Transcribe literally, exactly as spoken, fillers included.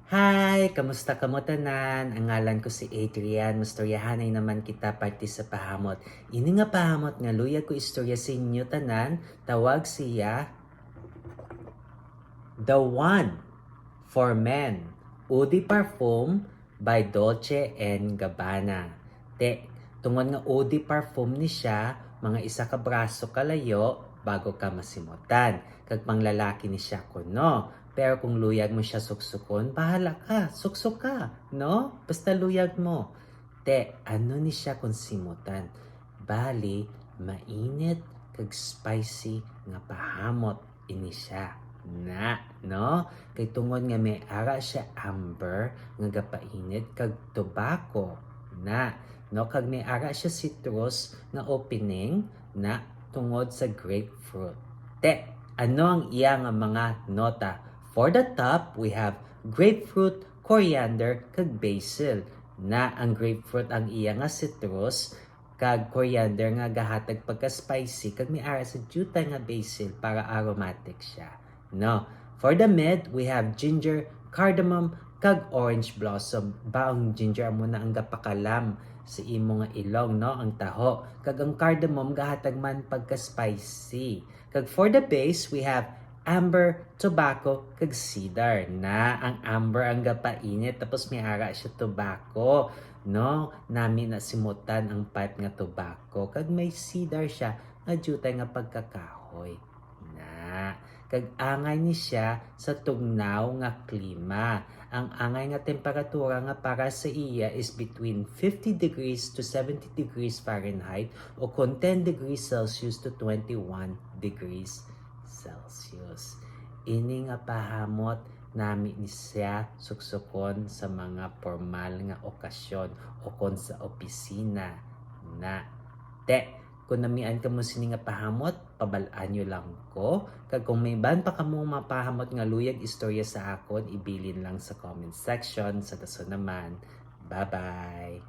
Hi! Kamusta kamo tanan? Ang ngalan ko si Adrian. Mastoryahanay naman kita parte sa pahamot. Ini nga pahamot nga luyag ko istorya sa inyo tanan, tawag siya The One for Men, Eau de Parfum by Dolce and Gabbana. Te, tungod nga Eau de Parfum ni siya, mga isa ka braso kalayo bago ka masimutan. Kag panglalaki ni siya kuno. Pero kung luyag mo siya suksukon, bahala ka, suksok ka, no? Basta luyag mo. Te, ano ni siya kung simutan? Bali, mainit kag spicy nga pahamot ini siya. Na, no? Kay tungod nga may ara siya amber nga gapainit kag tobacco. Na, no? Kag may ara siya citrus nga opening na tungod sa grapefruit. Te, ano ang iya nga mga nota? For the top, we have grapefruit, coriander, kag basil. Na ang grapefruit ang iya nga citrus, kag coriander nga gahatag pagka-spicy, kag may ara sa diutay nga basil para aromatic siya. No. For the mid, we have ginger, cardamom, kag orange blossom. Ba, ang ginger amo na ang gapakalam sa imo nga ilong, no? Ang taho. Kag ang cardamom gahatag man pagka-spicy. Kag for the base, we have amber, tobacco, kag cedar. Na, ang amber ang gapainit, tapos may ara siya tobacco, no? Nami na simutan ang pipe nga tobacco, kag may cedar siya nga diutay nga pagkakahoy. Na, kag angay ni siya sa tugnaw nga klima. Ang angay nga temperatura nga para sa iya is between fifty degrees to seventy degrees Fahrenheit, o kon ten degrees Celsius to twenty-one degrees Celsius. Ini nga pahamot nami ni siya suksukon sa mga formal nga okasyon o kon sa opisina. Na, te, kung namian kamo sini nga pahamot, pabal-an nyo lang ko. Kag kung may iban pa kamo mapahamot nga luyag istorya sa akon, ibilin lang sa comment section. Sa dason naman, bye-bye!